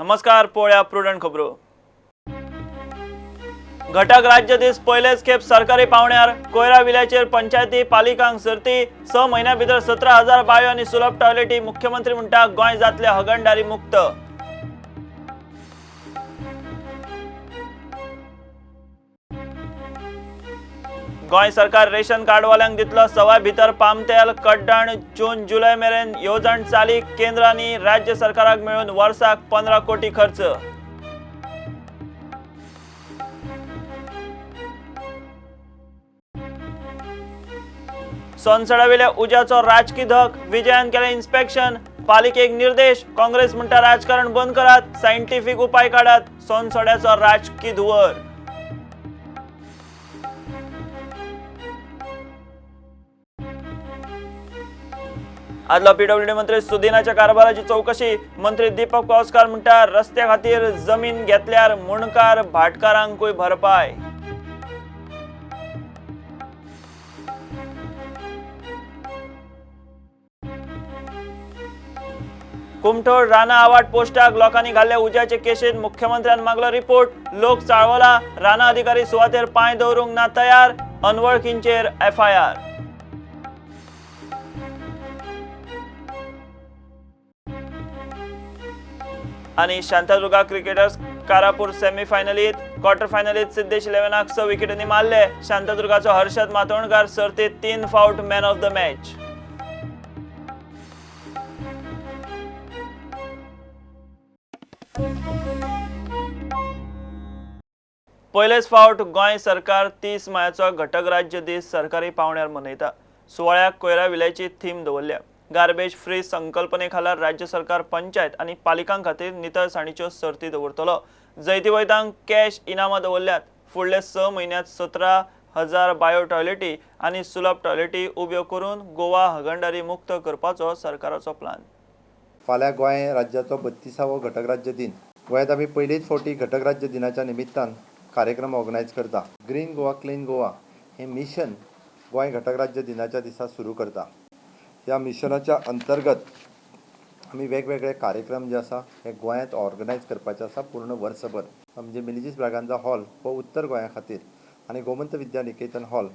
नमस्कार, पळोवया प्रुडंट खबरो. घटक राज्य दीस पयलेच खेप सरकारी पावण्यार. कोयरा विल्याचेर पंचायती पालिकांक सर्ती. 6 म्हयन्या भितर 17,000 बायो आनी सुलभ टॉयलेटी. मुख्यमंत्री म्हणटा गोंय जातले हगणदारी मुक्त. गोंय सरकार रेशन कार्डवाल्यांक दितलो सवाय भितर पामतेल कड्डण. जून जुलय मेरेन येवजण चालीक. केंद्र आनी राज्य सरकाराक मेळून वर्साक 15 कोटी खर्च. सोनसडावेल्या उज्याचो राजकी धक. विजयान केलें इन्स्पेक्शन. पालिकेक निर्देश. काँग्रेस म्हणटा राजकारण बंद करात, सायंटिफीक उपाय काडात. सोनसड्याचो राजकी धुंवर. आदलो पीडब्ल्यूडी मंत्री सुदिनाच्या कारभाराची चौकशी. मंत्री दीपक पावसकार म्हणटा रस्त्या खातीर जमीन घेतल्यार मुंडकार भाटकारांकूय भरपाय. कुमठोळ राना आवाट पोस्टाक लोकांनी घाल्ल्या उज्याचे केशीत मुख्यमंत्र्यान मागलो रिपोर्ट. लोक चाळवला. राना अधिकारी सुवातेर पांय दवरूंक ना तयार. अनवळखींचेर एफआयआर. आनी शांतादुर्गा क्रिकेटर्स कारापूर सेमीफायनलीत. क्वॉर्टर फायनलीत सिद्धेश 11 6 विकेटींनी मारले. शांतादुर्गाचो हर्षद मातोंडकार सर्तीत 3 फावट मॅन ऑफ the match. पयलेच फावट गोंय सरकार 30 मायाचो घटक राज्य दीस सरकारी पावण्यार मनयता. सुवाळ्याक कोयरा विल्याची थीम दवरल्या. गार्बेज फ्री संकल्पने खाला राज्य सरकार पंचायत आनी पालिकां खातीर नितळसाणीच्यो सर्ती दवरतलो. जैतिवंतांक कॅश इनामां दवरल्यात. फुडले 6 म्हयन्यांत 17,000 बायो टॉयलेटी आनी सुलभ टॉयलेटी उब्यो करून गोवा हगणदारी मुक्त करपाचो सरकाराचो प्लान. फाल्यां गोंय राज्याचो 32वो घटक राज्य दिन. गोंयांत आमी पयलीच फावटी घटक राज्य दिनाच्या निमित्तान कार्यक्रम ऑर्गनायज करता. ग्रीन गोवा क्लीन गोवा हे मिशन गोंय घटक राज्य दिनाच्या दिसा सुरू करता. ह्या मिशनाच्या अंतर्गत आमी वेगवेगळे कार्यक्रम जे आसा हे गोंयांत ऑर्गनायज करपाचे आसा पूर्ण वर्सभर. म्हणजे मिनेझीस ब्रागांझा हॉल हो उत्तर गोंया खातीर आनी गोमंत विद्या निकेतन हॉल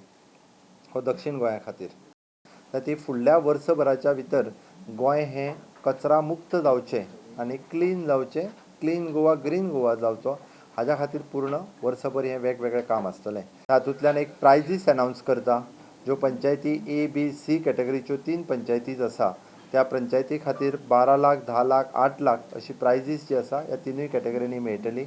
हो दक्षिण गोंया खातीर. ती फुडल्या वर्सभराच्या भितर गोंय हें कचरा मुक्त जावचें आनी क्लीन जावचें, क्लीन गोवा ग्रीन गोवा जावचो हाज्या खातीर पूर्ण वर्सभर हें वेगवेगळें काम आसतलें. तातूंतल्यान एक प्रायजीस अनावन्स करता ज्यो पंचायती ए बी सी कॅटेगरीच्यो 3 पंचायतीज आसा त्या पंचायती खातीर 12 लाख, 10 लाख, 8 लाख अशी प्रायजीस जी आसा ह्या 3 कॅटेगरींनी मेळटली.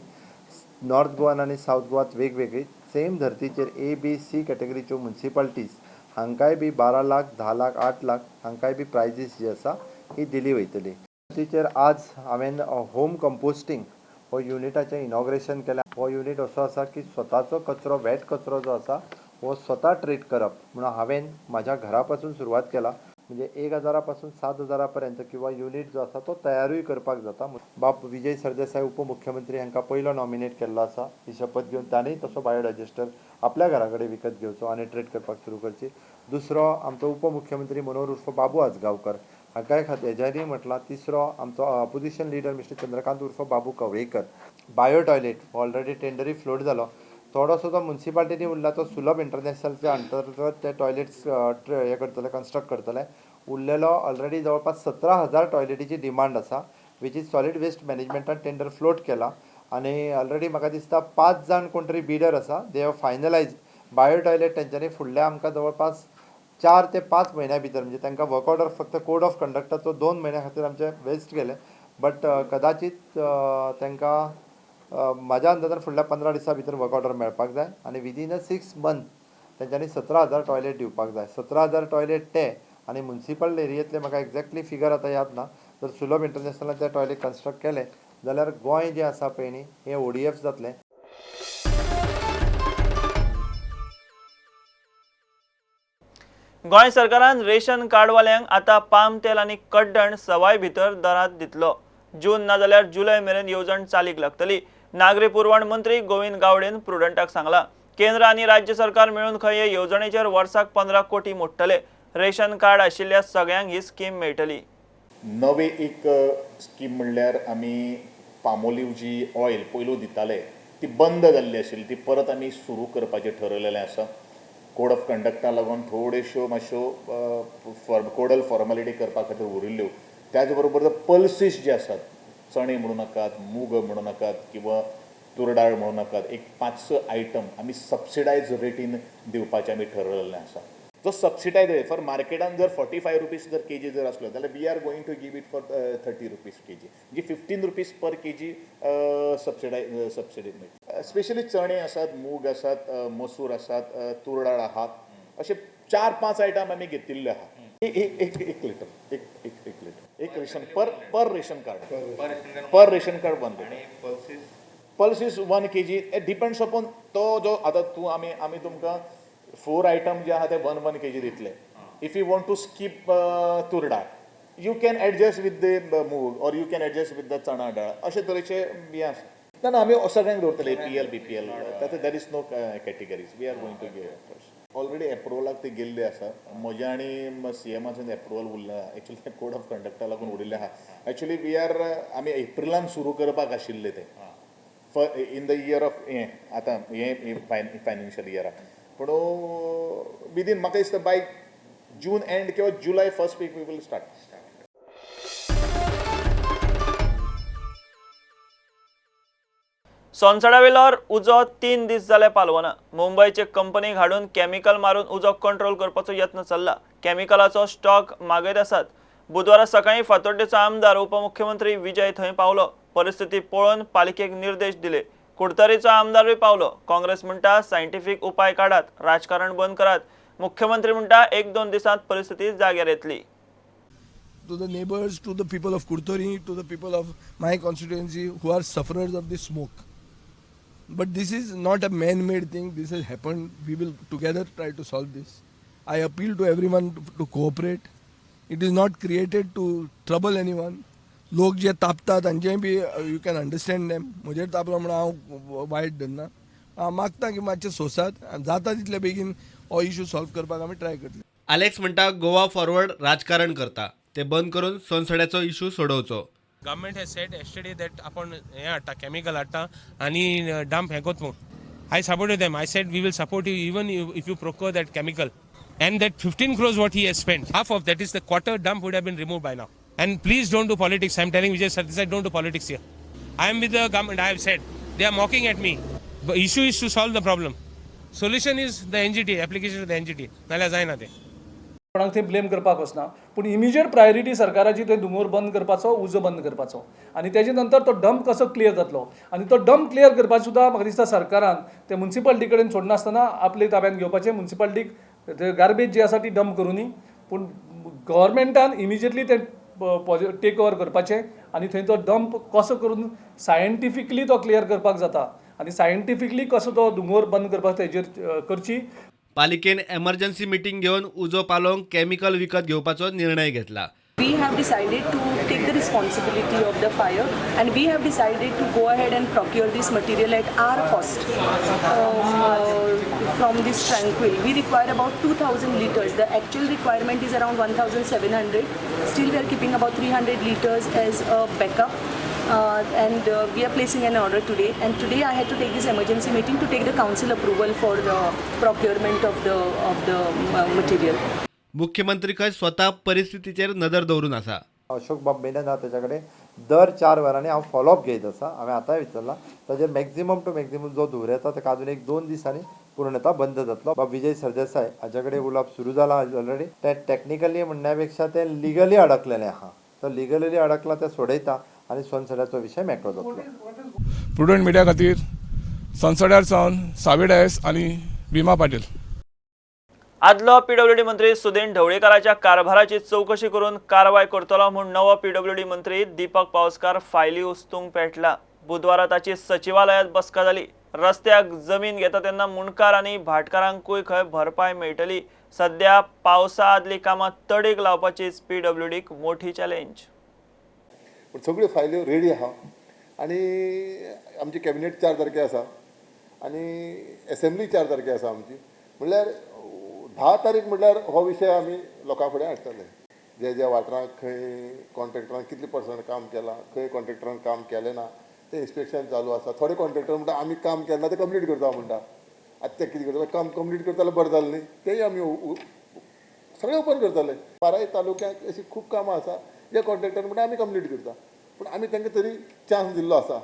नॉर्थ गोवान आनी सावथ गोवात वेगवेगळी सेम धर्तीचेर ए बी सी कॅटेगरीच्यो मुन्सिपालिटीज हांकांय बी 12 लाख, 10 लाख, 8 लाख हांकांय बी प्रायजीस जी आसा ही दिली वयतली. तिचेर आज हांवें होम कंपोस्टींग हो युनिटाचें इनॉग्रेशन केलें. हो युनिट असो आसा की स्वताचो कचरो, वेट कचरो जो आसा हो स्वता ट्रीट करप म्हणून हांवें म्हाज्या घरा पासून सुरवात केला. म्हणजे 1,000 पासून 7,000 पर्यंत किंवा युनिट जो आसा तो तयारूय करपाक जाता. बाब विजय सरदेसाय उपमुख्यमंत्री हांकां पयलो नॉमिनेट केल्लो आसा. ही शपथ घेवन तांणी तसो बायोडायजेस्टर आपल्या घरा कडेन विकत घेवचो आनी ट्रीट करपाक सुरू करची. दुसरो आमचो उपमुख्यमंत्री मनोहर उर्फ बाबू आजगांवकर हांकांय हेज्यानी म्हटलां. तिसरो आमचो ऑपोजिशन लिडर मिस्टर चंद्रकांत उर्फ Babu Kavlekar. Bio toilet already टेंडरूय float जालो. थोडोसो जो मुन्सिपालिटीनी उरला तो सुलभ इंटरनॅशनलच्या अंतर्गत ते टॉयलेट्स हे करतले, कन्स्ट्रक्ट करतले. उरलेलो ऑलरेडी जवळपास 17,000 टॉयलेटीची डिमांड आसा which is solid waste मॅनेजमेंटान tender float केला आनी ऑलरेडी म्हाका दिसता 5 जाण कोण तरी बिडर आसा. They have finalise bio toilet. तेंच्यांनी फुडल्या आमकां जवळपास 4 ते 5 म्हयन्या भितर म्हणजे तांकां वर्क ऑर्डर फक्त कोड ऑफ कंडक्टाचो 2 म्हयन्या खातीर आमचे वेस्ट गेले. बट कदाचीत तांकां म्हाज्या अंदाजान फुडल्या 15 दिसां भितर वर्क ऑर्डर मेळपाक जाय आनी विदीन अ 6 मंथ तेंच्यांनी 17,000 टॉयलेट दिवपाक जाय. 17,000 टॉयलेट ते आनी मुन्सिपल एरियेंतले म्हाका एक्झॅक्टली फिगर आतां याद ना. जर सुलभ इंटरनॅशनलान ते टॉयलेट कन्स्ट्रक्ट केले जाल्यार गोंय जें आसा पळय न्ही हें ओडीएफ जातलें. गोंय सरकारान रेशन कार्डवाल्यांक आतां पाम तेल आनी कड्डण सवाय भितर दरांत दितलो. जून ना जाल्यार जुलय मेरेन येवजण चालीक लागतली. नागरी पुरवण मंत्री गोविंद गावडेन प्रुडंटाक सांगला. केंद्र आनी राज्य सरकार मेळून खंय हे येवजणेचेर वर्साक 15 कोटी मोडटले. रेशन कार्ड आशिल्ल्या सगळ्यांक ही स्कीम मेळटली. नवे एक स्कीम म्हणल्यार आमी पामोलीव जी ऑयल पयलू दिताले ती बंद जाल्ली आशिल्ली, ती परत आमी सुरू करपाचें ठरयलेलें आसा. कोड ऑफ कंडक्टा लागून थोड्योश्यो मातश्यो कोडल फॉर्मेलिटी करपा खातीर उरिल्ल्यो. त्याच बरोबर पल्सीस जे आसात, चणे म्हणू नाकात, मूग म्हणू नाकात किंवा तूर डाळ म्हणू नाकात, एक 5-6 आयटम आमी सबसिडायज रेटीन दिवपाचें आमी ठरयलेलें आसा. जो सबसिडायज रेट फॉर मार्केटान जर 45 रुपीज जर केजी जर आसलो जाल्यार we are going to give it for 30 rupees KG, म्हणजे 15 रुपीज पर केजी सबसिडी मेळटा. स्पेशली चणे आसात, मूग आसात, मसूर आसात, तूर डाळ आहात, अशे 4-5 आयटम आमी घेतिल्ले आहा. एक एक लिटर, एक एक एक लिटर, एक ration per ration card, per ration card 1 litre. Pulses 1 KG, depends upon तो जो आतां तूं आमी तुमकां 4 आयटम जे आहा ते 1-1 केजी दितले. If you want to skip तूर डाळ, you can adjust with the moong or you can adjust with the chana dal, अशे तरेचे हें आसा. ना ना, आमी सगळ्यांक दवरतले, APL BPL, तातूंत there is no categories. We are going to give already एप्रुवलाक ते गेल्ले आसा. म्हज्या आनी सीएमाचें एप्रुवल उरलां, एक्चुअली ते कोड ऑफ कंडक्टा लागून उरिल्लें आहा. एक्चुअली we are आमी एप्रिलान सुरू करपाक आशिल्ले ते इन the year of हें आतां हें फायनान्शियल इयराक, पूण विदीन म्हाका दिसता बाय जून एंड किंवा जुलय first week we will start. सोनसडावेलोर उजो 3 दीस जाले पालवना. मुंबयचे कंपनीक हाडून केमिकल मारून उजो कंट्रोल करपाचो यत्न चल्ला. केमिकलाचो स्टॉक मागयत आसात. बुधवारा सकाळी फातोड्डेचो आमदार उपमुख्यमंत्री विजय थंय पावलो. परिस्थिती पळोवन पालिकेक निर्देश दिले. कुडतरीचो आमदारूय पावलो. काँग्रेस म्हणटा सायंटिफीक उपाय काडात, राजकारण बंद करात. मुख्यमंत्री म्हणटा 1-2 दिसांत परिस्थिती जाग्यार येतली. To the neighbors, to the people of Curtorim, to the people of my constituency who are sufferers of this smoke. But this is not a man-made thing. This has happened. We will together try to solve this. I appeal to everyone to cooperate. It is not created to trouble anyone. लोक जे तापतात तांचेय बी you can understand them. म्हजेर तापलो म्हणून हांव वायट धरना. हांव मागता की मातशें सोंसात, जाता तितले बेगीन हो इशू सॉल्व करपाक आमी ट्राय करतले. आलेक्स म्हणटा गोवा फॉरवर्ड राजकारण करता, ते बंद करून सोनसड्याचो issue सोडोवचो. Government has said yesterday that आपण हें हाडटा, केमिकल हाडटा आनी डंप हें कोत म्हूण. I supported them. I said we will support you even if you procure that chemical. And that 15 crores what he has spent, half of that is the quarter dump would have been removed by now. And please don't do politics. I am telling Vijay Sardesai, don't do politics here. I am with the government. I have said they are mocking at me. The issue is to solve the problem. Solution is the NGT, application to the NGT. नाल्यार जायना तें. कोणाक थंय blame करपाक वचना, पूण immediate priority सरकाराची थंय धुंवोर बंद करपाचो, उजो बंद करपाचो आनी तेजे नंतर तो डंप कसो क्लियर जातलो आनी तो डंप क्लियर करपाक सुद्दां म्हाका दिसता सरकारान ते मुन्सिपालिटी कडेन सोडनासतना आपले ताब्यान घेवपाचें. मुन्सिपालिटीक गार्बेज जी आसा ती डंप करुनी, पूण गव्हर्मेंटान इमिजिएटली तें टेक ओवर करपाचें आनी थंय तो डंप कसो करून सायंटिफिकली तो क्लियर करपाक जाता आनी सायंटिफिकली कसो तो धुंवोर बंद करपाक तेजेर करची. पालिकेन एमर्जन्सी मिटींग घेवन उजो पालोवंक केमिकल विकत घेवपाचो निर्णय घेतला. We have decided to take the responsibility of the fire and we have decided to go ahead and procure this material at our cost from this Tranquil. We require about 2,000 liters. The actual requirement is around 1,700. Still we are keeping about 300 liters as a backup. And we are placing an order today, and today I had to take this emergency meeting to take the council approval for the procurement of the material. मुख्यमंत्री खंय स्वता परिस्थितीचेर नदर दवरून आसा. अशोक बाब मेनन आहा तेच्या कडेन दर 4 वरांनी हांव फॉलोअप घेयत आसा. हांवें आतांय विचारलां ताजेर मॅक्झिमम टू मॅक्झिमम जो धुंवर येता ताका अजून 1-2 दिसांनी पूर्णता बंद जातलो. बाब विजय सरदेसाय हाच्या कडेन उलोवप सुरू जालां ऑलरेडी. तें टॅक्निकली म्हणण्या पेक्षा तें लिगली अडकलेलें आहा. तो लिगली अडकला तें सोडयता आनी सोनसड्याचो विशय मेकळो जातलो. प्रुडंट मिडिया खातीर सोनसड्यार सावन सावी डायस आनी भीमा पाटील. आदलो पीडब्ल्यूडी मंत्री सुदिन ढवळीकाराच्या कारभाराची चौकशी करून कारवाय करतलो म्हूण नवो पीडब्ल्यूडी मंत्री दीपक पावसकार फायली उस्तूंक पेटला. बुधवारा ताची सचिवालयात बसका जाली. रस्त्याक जमीन घेता तेन्ना मुंडकार आनी भाटकारांकूय खंय भरपाय मेळटली. सध्या पावसा आदली कामां तडीक लावपाचीच पीडब्ल्यूडीक मोठी चॅलेंज. पूण सगळ्यो फायल्यो रेडी आहा आनी आमची कॅबिनेट 4 तारखे आसा आनी एसेंब्ली 4 तारखे आसा आमची. म्हणल्यार 10 तारीख म्हणल्यार हो विशय आमी लोकां फुडें हाडटले. जे जे वाठारांत खंय कॉन्ट्रेक्टरान कितले पर्संट काम केलां, खंय कॉन्ट्रेक्टरान काम केलें ना, तें इन्स्पेक्शन चालू आसा. थोडे कॉन्ट्रॅक्टर म्हणटा आमी काम केन्ना तें कंप्लीट करता म्हणटा, आतां तें कितें करता काम कंप्लीट करता जाल्यार बरें जालें न्ही, तेंय आमी सगळें ओपन करतले. बाराय तालुक्यांत अशीं खूब कामां आसा जे कॉन्ट्रॅक्टर म्हणटा आमी कंप्लीट करता, पूण आमी तांकां तरी चान्स दिल्लो आसा.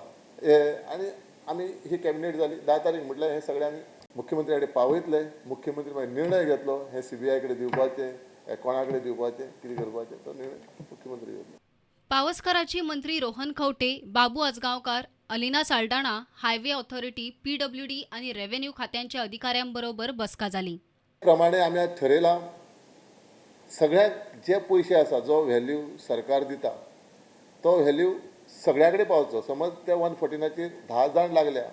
हे आनी आमी ही कॅबिनेट जाली 10 तारीख म्हटल्यार हें सगळें आमी मुख्यमंत्री कडेन पावयतले. मुख्यमंत्री मागीर निर्णय घेतलो हें सीबीआय कडेन दिवपाचें, कोणा कडेन दिवपाचें, कितें करपाचें तो निर्णय मुख्यमंत्री घेतलो. पावसकाराची मंत्री Rohan Khaunte, Babu Ajgaonkar, Alina Saldanha, highway authority, PWD आणि रेव्हेन्यू खात्यांच्या अधिकाऱ्यांबरोबर बसका झाली. प्रमाणे आमी आज ठरयलां सगळ्यांक जे पयशे आसा जो व्हॅल्यू सरकार दिता तो व्हॅल्यू सगळ्या कडेन पावचो. समज त्या 114चेर 10 जाण लागल्या,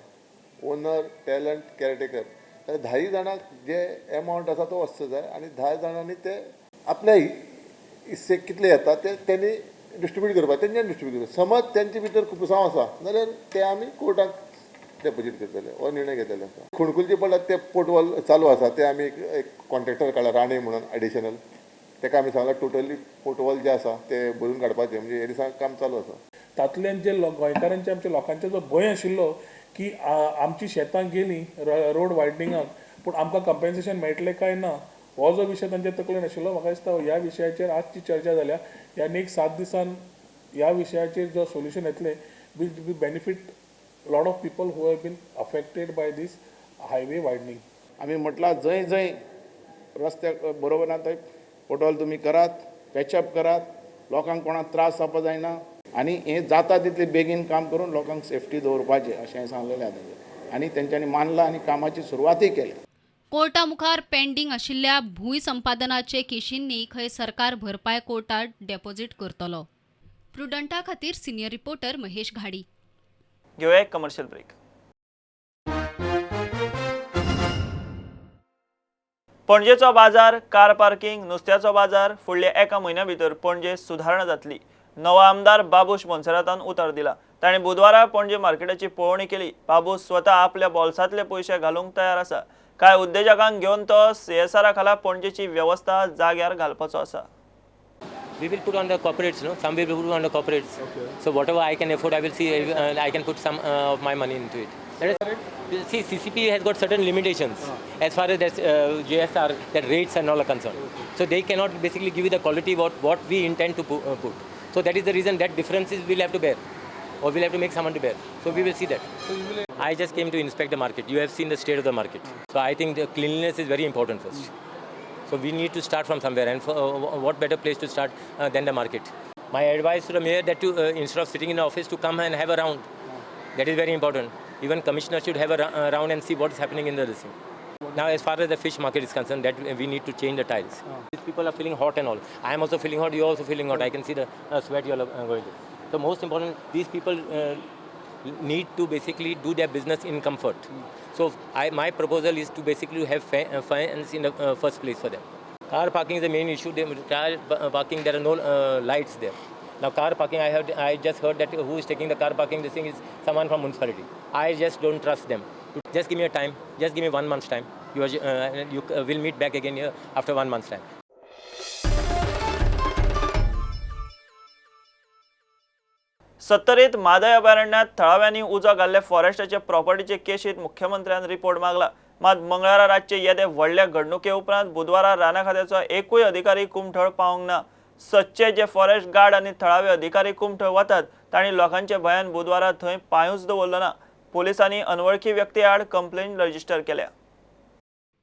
ओनर, टॅलंट, केअरटेकर, जाल्यार 10 जाणांक जे एमावंट आसा तो वचचो जाय आनी 10 जाणांनी ते आपल्या हिस्से कितले येता ते तेणी डिस्ट्रिब्यूट करपाक, तेंच्यानी डिस्ट्रिब्यूट करपाक. समज तेंचे भितर खुबसांव आसा जाल्यार ते आमी कोर्टाक डेपोजीट करतले हो निर्णय घेतलेलो आसा. खुणकुलचे पडला ते पोर्टवॉल चालू आसा, ते आमी एक कॉन्ट्रॅक्टर काडला राणे म्हणून एडिशनल, ताका आमी सांगलां टोटली पोर्टवॉल जे आसा ते भरून काडपाचें, म्हणजे हे दिसा काम चालू आसा. तातूंतल्यान जे गोंयकारांचे आमच्या लोकांचो जो भंय आशिल्लो की आमची शेतां गेलीं रोड वायडनिंगाक पूण आमकां कंपेन्सेशन मेळटलें काय ना, हो जो विशय तांच्या तकलेन आशिल्लो. म्हाका दिसता ह्या विशयाचेर आजची चर्चा जाल्या. ह्या नेक्स्ट 7 दिसान ह्या विशयाचेर जो सोल्युशन येतलें will be benefit lot of people who have been affected by this highway widening. आमी म्हटलां जंय जंय रस्त्याक बरोबर ना थंय पोटवॉल तुमी करात, पॅचअप करात, लोकांक कोणाक त्रास जावपा जायना आनी हें जाता तितलें बेगीन काम करून लोकांक सेफ्टी दवरपाचें अशें हांवें सांगलेलें आसा तेंचें आनी तेंच्यांनी मानलां आनी कामाची सुरवातूय केल्या. कोर्टा मुखार पेंडींग आशिल्ल्या भूंय संपादनाचे केशींनी खंय सरकार भरपाय कोर्टात डेपॉझिट करतलो. प्रुडंटा खातीर सिनियर रिपोर्टर महेश घाडी. घेवया एक कमर्शियल ब्रेक. पणजेचो बाजार, कार पार्किंग, नुस्त्याचो बाजार फुडल्या एका म्हयन्या भितर पणजे सुदारणा जातली. नवा आमदार बाबूश मोन्सेरातान उतर दिला. ताणें बुधवारा पणजे मार्केटाची पळोवणी केली. बाबूश स्वता आपल्या बोल्सांतले पयशे घालूंक तयार आसा. कांय उद्देजकांक घेवन तो सीएसआरा खाला पणजेची वेवस्था जाग्यार घालपाचो आसा. We will put on the corporates, no? Some we will put on the corporates. Okay. So whatever I can afford, I will see. I can put some of my money into it. That is, see, CCP has got certain limitations as far as that JSR, that rates and all are concerned. Okay. So they cannot basically give you the quality what we intend to put. So that is the reason that differences we'll have to bear, or we'll have to make someone to bear. So we will see that. So you will... I just came to inspect the market. You have seen the state of the market. So I think the cleanliness is very important first. So we need to start from somewhere, and for, what better place to start than the market. My advice to the mayor that to instead of sitting in the office, to come and have a round. That is very important. Even commissioner should have a round and see what is happening in the thing. Now, as far as the fish market is concerned, that we need to change the tiles. These people are feeling hot and all. I am also feeling hot. You are also feeling hot. I can see the sweat you are going through. So most important, these people need to basically do their business in comfort. So my proposal is to basically have fans in the first place for them. Car parking is the main issue. Car parking, there are no lights there. Now car parking, I just heard that who is taking the car parking, this thing is someone from municipality. I just don't trust them. Just give me a time. Just give me 1 month's time. You will meet back again here after 1 month's time. सत्तरीत Mhadei अभयारण्यात थळाव्यांनी उजो घाल्ले फॉरेस्टाचे प्रॉपर्टीचे केशीत मुख्यमंत्र्यान report मागला. मात मंगळारा रातचे येदे व्हडल्या घडणुके उपरांत बुधवारा राना खात्याचो एकूय अधिकारी कुमठळ पावंक ना. सदचे जे फॉरेस्ट गार्ड आनी थळावे अधिकारी कुमठळ वतात तांणी लोकांच्या भंयान बुधवारा थंय पांयूच दवरलो ना. पोलिसांनी अनवळखी व्यक्ती आड कंप्लेन रजिस्टर केल्या.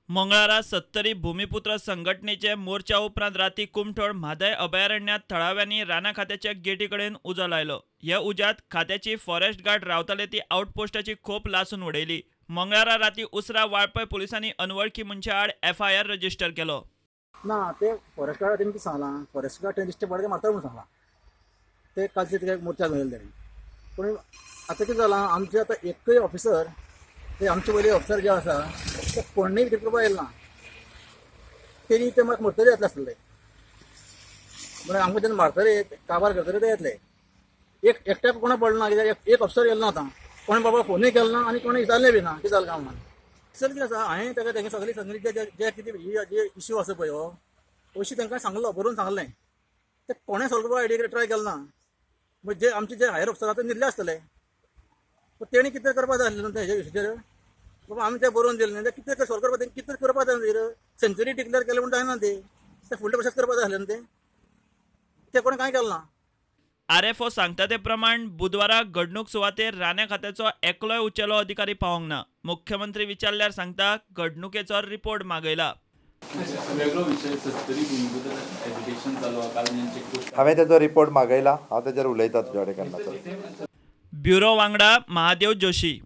मंगळारा सत्तरी भूमिपुत्र संघटनेचे मोर्चा उपरांत राती कुमठळ म्हादय अभयारण्यात थळाव्यांनी राना खात्याच्या गेटी कडेन उजो लायलो. ह्या उज्यात खात्याची फॉरेस्ट गार्ड रावताले ती आउटपोस्टाची खोप लासून उडयली. मंगळारा राती उसरा वाळपय पोलिसांनी अनवळखी मनशा आड एफआयआर रजिस्टर केलो. ना ते फॉरेस्ट गार्ड तेणी सांगलां, फॉरेस्ट गार्ड दिश्टी पडले मारता म्हणून सांगलां. ते कालचे ते मोर्चा घेयले तेणी. पूण आतां कितें जालां, आमचे आतां एकूय ऑफिसर, ते आमचे वयले ऑफिसर जे आसा ते कोणूय भितर करपाक येयला ना. तेणी ते म्हाका मरतले येतले आसले म्हणून आमकां जेन्ना मारतले काबार करतले ते येतले. एक एकट्याक कोणा पडलो ना, कित्याक एक ऑफिसर येयलो ना. आतां कोणें बाबा फोनूय केलो ना आनी कोणें विचारलें बी ना कितें जालें काय म्हणून. सर कितें आसा, हांवें ताका तेंगे सगळी सगळी जे कितें जे इश्यू आसा पळय हो अशी तांकां सांगलो, बरोवन सांगलें. ते कोणें सॉल्व करपाक आयडिया ट्राय केलो ना. म्हणजे जे आमचे जे हायर ऑफिसर आसा ते न्हिदले आसतले. पूण तेणी कितें करपा जाय आसलें न्हू हेज्या विशयाचेर. बाबा आमी तें बरोवन दिलें न्ही, कितें सॉल्व करपा तेणी कितें करपा जाय न्ही. सेंच्युरी डिक्लेअर केलें म्हूण जायना तें, तें फुडलें प्रोसेस करपा जाय आसलें न्हू तें, तें कोणें कांय केलें ना. आरएफओ सांगता ते प्रमाण बुधवारा घडणूक सुवातेर रानां खात्याचो एकलोय उचेलो अधिकारी पावोंक ना. मुख्यमंत्री विचारल्यार सांगता घडणुकेचो रिपोर्ट मागयला. हांवें तेजो रिपोर्ट मागयला, हांव तेजेर उलयता तुज्या कडेन केन्ना. ब्युरो वांगडा महादेव जोशी.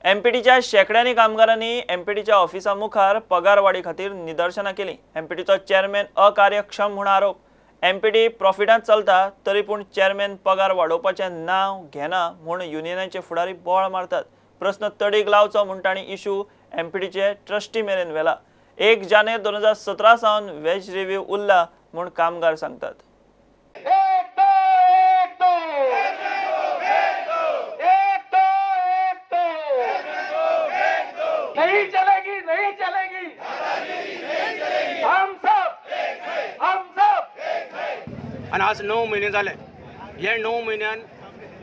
एमपीटीच्या शेंकड्यांनी कामगारांनी एमपीटीच्या ऑफिसा मुखार पगारवाडी खातीर निदर्शनां केलीं. एमपीटीचो चेअरमॅन अकार्यक्षम म्हूण आरोप. एमपीटी प्रॉफिटांत चलता तरी पूण चेअरमॅन पगार वाडोवपाचें नांव घेना म्हूण युनियनाचे फुडारी बोळ मारतात. प्रस्न तडीक लावचो म्हूण तांणी इशू एमपीटीचे ट्रस्टी मेरेन व्हेला. 1 जानेर 2017 सावन वेज रिव्ह्यू उरला म्हूण कामगार सांगतात. नहीं चलेगी, नहीं चलेगी, हम सब, हम सब. आनी आज 9 म्हयने जाले. हे 9 म्हयन्यान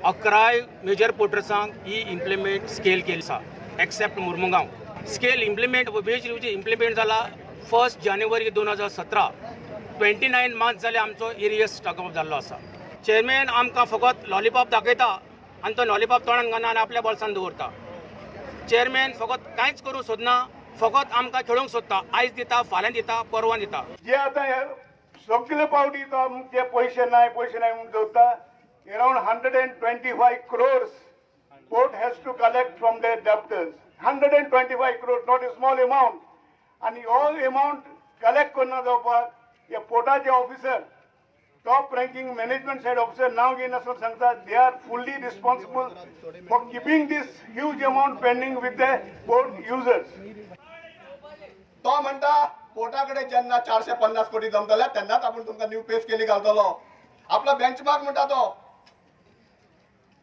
11 मेजर पोर्टर्सांक ही इम्प्लिमेंट स्केल केली आसा, except Mormugao. Scale implement wage review implement जाला 1 जानेवारी 2017. 29 मार्च जाले आमचो एरियस स्टॉकअप जाल्लो आसा. चेअरमॅन आमकां फकत लॉलीपॉप दाखयता आनी तो लॉलीपॉप तोंडान घालना आनी आपल्या बोल्सान दवरता. चेअरमॅन फकत कांयच करूंक सोदना, फकत आमकां खेळोवंक सोदता. आयज दिता, फाल्यां दिता, परवां दिता. जे आतां सगळे पावटी जे पयशे नाय पयशे नाय म्हणून दवरता. Around 125 crores port has to collect from the debtors. 125 crores, not a small amount. आनी हो एमावंट कलेक्ट करना जावपाक हे पोर्टाचे officer, top ranking management side officer नांव घेयनासतना सांगता, they are fully responsible for keeping this huge amount pending with the port users. तो म्हणटा पोर्टा कडेन जेन्ना 450 कोटी जमतले तेन्नाच आपूण तुमकां न्यू पे स्केली घालतलो. आपलो बेंचमार्क म्हणटा तो.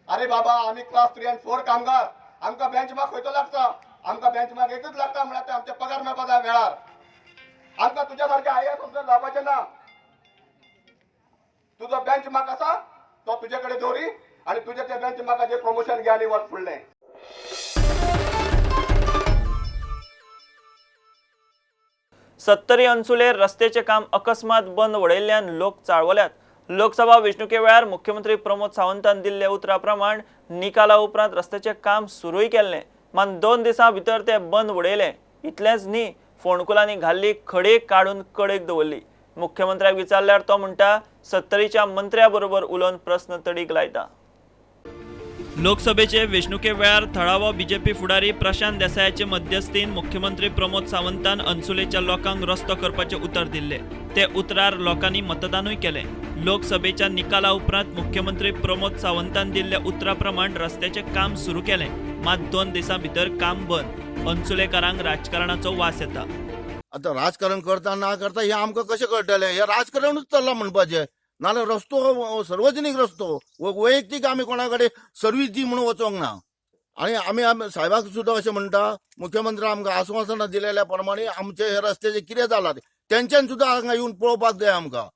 अरे बाबा, आमी क्लास 3 आनी 4 कामगार, आमकां बेंचमार्क खंयचो लागता? आमकां बेंचमार्क एकूच लागता, म्हळ्यार ते आमचे पगार मेळपा जाय वेळार. आमकां तुज्या सारके IAS officer जावपाचें ना. तुजो बेंचमार्क आसा तो तुजे कडेन दवरी आनी तुजे त्या बेंचमार्काचेर प्रमोशन घे आनी वच फुडलें. सत्तरी अन्सुले रस्त्याचें काम अकस्मात बंद वडयल्ल्यान लोक चाळवल्यात. लोकसभा वेंचणुके वेळार मुख्यमंत्री प्रमोद सावंतान दिल्ल्या उतरा प्रमाण निकाला उपरांत रस्त्याचें काम सुरूय केल्लें, मात 2 दिसां भितर तें बंद वडयलें. इतलेंच न्ही, फोंडकुलांनी घाल्ली खडी काडून कडेक दवरली. मुख्यमंत्र्याक विचारल्यार तो म्हणटा सत्तरीच्या मंत्र्या बरोबर उलोवन प्रस्न तडीक लायता. लोकसभेचे वेंचणुके वेळार थळावो बीजेपी फुडारी प्रशांत देसायाचे मध्यस्थीन मुख्यमंत्री प्रमोद सावंतान अन्सुलेच्या लोकांक रस्तो करपाचें उतर दिल्लें. ते उतरार लोकांनी मतदानूय केलें. लोकसभेच्या निकाला उपरांत मुख्यमंत्री प्रमोद सावंतान दिल्ल्या उतरा प्रमाण रस्त्याचें काम सुरू केलें, मात 2 दिसां भितर काम बंद. अन्सुलेकारांक राजकारणाचो वास येता. आतां राजकारण करता ना करता हें आमकां कशें कळटलें? हें राजकारणूच चल्लां म्हणपाचें. नाल्यार रस्तो सार्वजनीक रस्तो, वैयक्तीक आमी कोणा कडेन सर्वीस दी म्हणून वचोंक ना. आनी आमी साहेबाक सुद्दां अशें म्हणटा, मुख्यमंत्री आमकां आस्वासनां दिलेल्या प्रमाणे आमचे हे रस्त्याचे कितें जालां तेंच्यान सुद्दां हांगा येवन पळोवपाक जाय. आमकां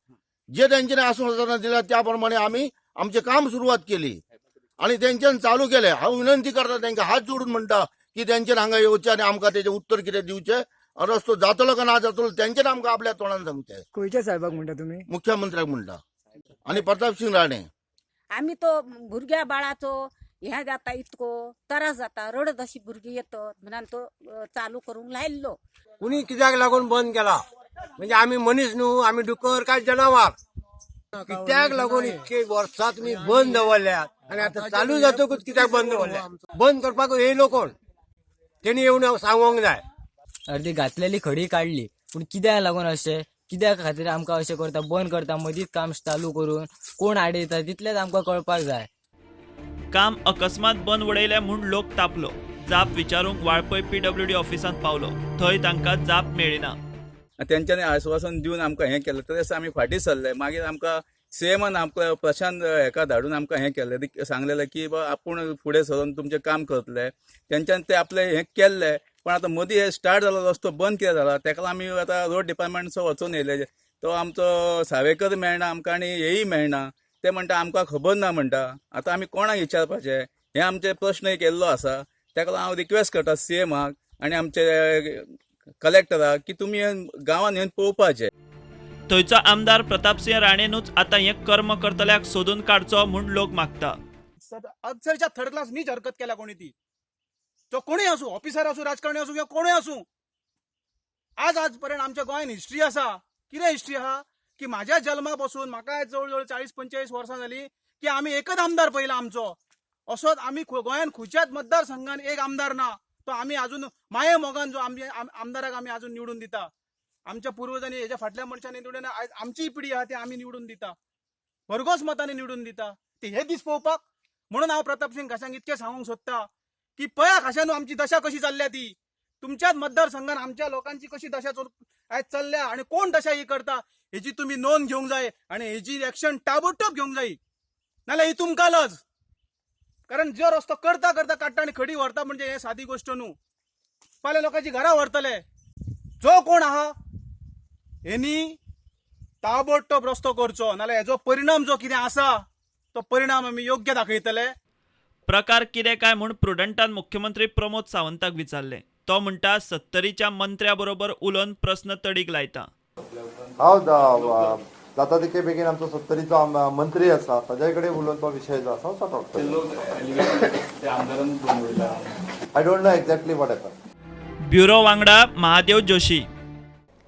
जे तेंच्यांनी आस्वासनां दिल्या त्या प्रमाणे आमी आमचें काम सुरवात केली आनी तेंच्यान चालू केलें. हांव विनंती करता तेंकां, हात जोडून म्हणटा की तेंच्यान हांगा येवचें आनी आमकां तेजें उत्तर कितें दिवचें. रस्तो जातलो काय ना जातलो तेंच्यान आमकां आपल्या तोंडान सांगचें. खंयच्या साहेबाक म्हणटा तुमी? मुख्यमंत्र्याक म्हणटा आनी प्रतापसिंग राणे. आमी तो भुरग्या बाळाचो हें जाता, इतको त्रास जाता, रडत अशी भुरगीं येतात म्हणून तो चालू करूंक लायल्लो. कुणी कित्याक लागून बंद केला म्हणजे आमी मनीस न्हू, आमी डुकर काय जनावर? कित्याक लागून इतके वर्सां तुमी बंद दवरल्यात आनी आतां चालू जातकूच कित्याक बंद दवरल्या? बंद करपाक येयलो कोण? तेणी येवन सांगोंक जाय. अर्दी घातलेली खडी काडली, पूण कित्याक लागून अशें, कित्या खातीर आमकां अशें करता, बंद करता मदींच काम चालू करून कोण आडयता तितलेंच आमकां कळपाक जाय. काम अकस्मात बंद वडयलें म्हूण लोक तापलो. जाप विचारूंक वाळपय PWD ऑफिसांत पावलो, थंय तांकां जाप मेळ्ळी ना. तेंच्यांनी आश्वासन दिवन आमकां हें केलें, तशें आमी फाटीं सरले. मागीर आमकां सीएमान आमकां प्रशांत हेका धाडून आमकां हें केलें, सांगलेलें की आपूण फुडें सरून तुमचें काम करतले. तेंच्यांनी ते आपलें हें केल्लें, पण आतां मदीं हे स्टार्ट जालो रस्तो बंद कित्याक जाला तेका आमी आतां रोड डिपार्टमेंटसो वचून येयले. तो आमचो सावेकर मेळना आमकां आनी हेय मेळना. ते म्हणटा आमकां खबर ना म्हणटा. आतां आमी कोणाक विचारपाचें? हे आमचे प्रश्न केल्लो आसा. ताका लागून हांव रिक्वेस्ट करता सीएमाक आनी आमचे कलेक्टराक की तुमी गांवांत येवन पळोवपाचें. थंयचो आमदार प्रतापसिंह राणेनूच आतां हें कर्म करतल्याक सोदून काडचो म्हूण लोक मागता. अक्षरशः थर्ड क्लास नीच हरकत केल्या कोणी ती, तो कोणूय आसूं, ऑफिसर आसूं, राजकारणी आसूं किंवा कोणूय आसूं. आज आजपर्यंत आमच्या गोंयान हिस्ट्री आसा. कितें हिस्ट्री आहा की म्हाज्या जल्मा पासून म्हाका जवळ जवळ 40-45 वर्सां जाली की आमी एकच आमदार पळयला आमचो. असोच आमी गोंयान खंयच्याच मतदारसंघान एक आमदार ना, तो आमी अजून माये मोगान जो आमचे आमदाराक आमी अजून निवडून दिता. आमच्या पुर्वजांनी हेच्या फाटल्या मनशांनी निवडून आयज आमची पिढी आहा ती आमी निवडून दिता, भरघोस मतांनी निवडून दिता. ती हे दीस पळोवपाक म्हणून हांव प्रतापसिंग खाश्यांक इतकें सांगूंक सोदता की पळया खाश्यान आमची दशा कशी चल्ल्या ती, तुमच्याच मतदारसंघान आमच्या लोकांची कशी दशा आयज चल्ल्या आनी कोण दशा ही करता हेची तुमी नोंद घेवंक जाय आनी हेची एक्शन ताबडतोब घेवंक जाय, नाल्यार ही तुमकां लज. कारण जो रस्तो करता करता काडटा आनी खडी व्हरता म्हणजे हे सादी गोश्ट न्हू. फाल्यां लोकांची घरां व्हरतले. जो कोण आहा हेनी ताबडतोब रस्तो करचो, नाल्यार हेजो परिणाम जो कितें आसा तो परिणाम आमी योग्य दाखयतले. प्रकार कितें काय म्हूण प्रुडंटान मुख्यमंत्री प्रमोद सावंताक विचारलें. तो म्हणटा सत्तरीच्या मंत्र्या बरोबर उलोवन प्रस्न तडीक लायता. हांव जाता तितके बेगीन आमचो सत्तरीचो मंत्री आसा ताज्या कडेन उलोवन तो विशय जो आसा सॉर्ट आउट करतलो. I don't know exactly what happen. Bureau वांगडा महादेव जोशी.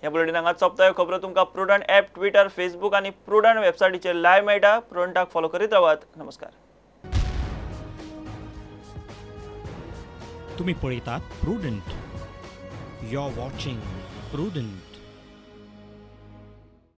ह्या बुलेटीन हांगा सोंपता. खबरो तुमकां प्रुडंट ॲप, ट्विटर, फेसबूक आनी प्रुडंट वेबसायटीचेर लायव्ह मेळटा. प्रुडंटाक फॉलो करीत रावात. नमस्कार. तुम्ही पळयतात Prudent. You are watching Prudent.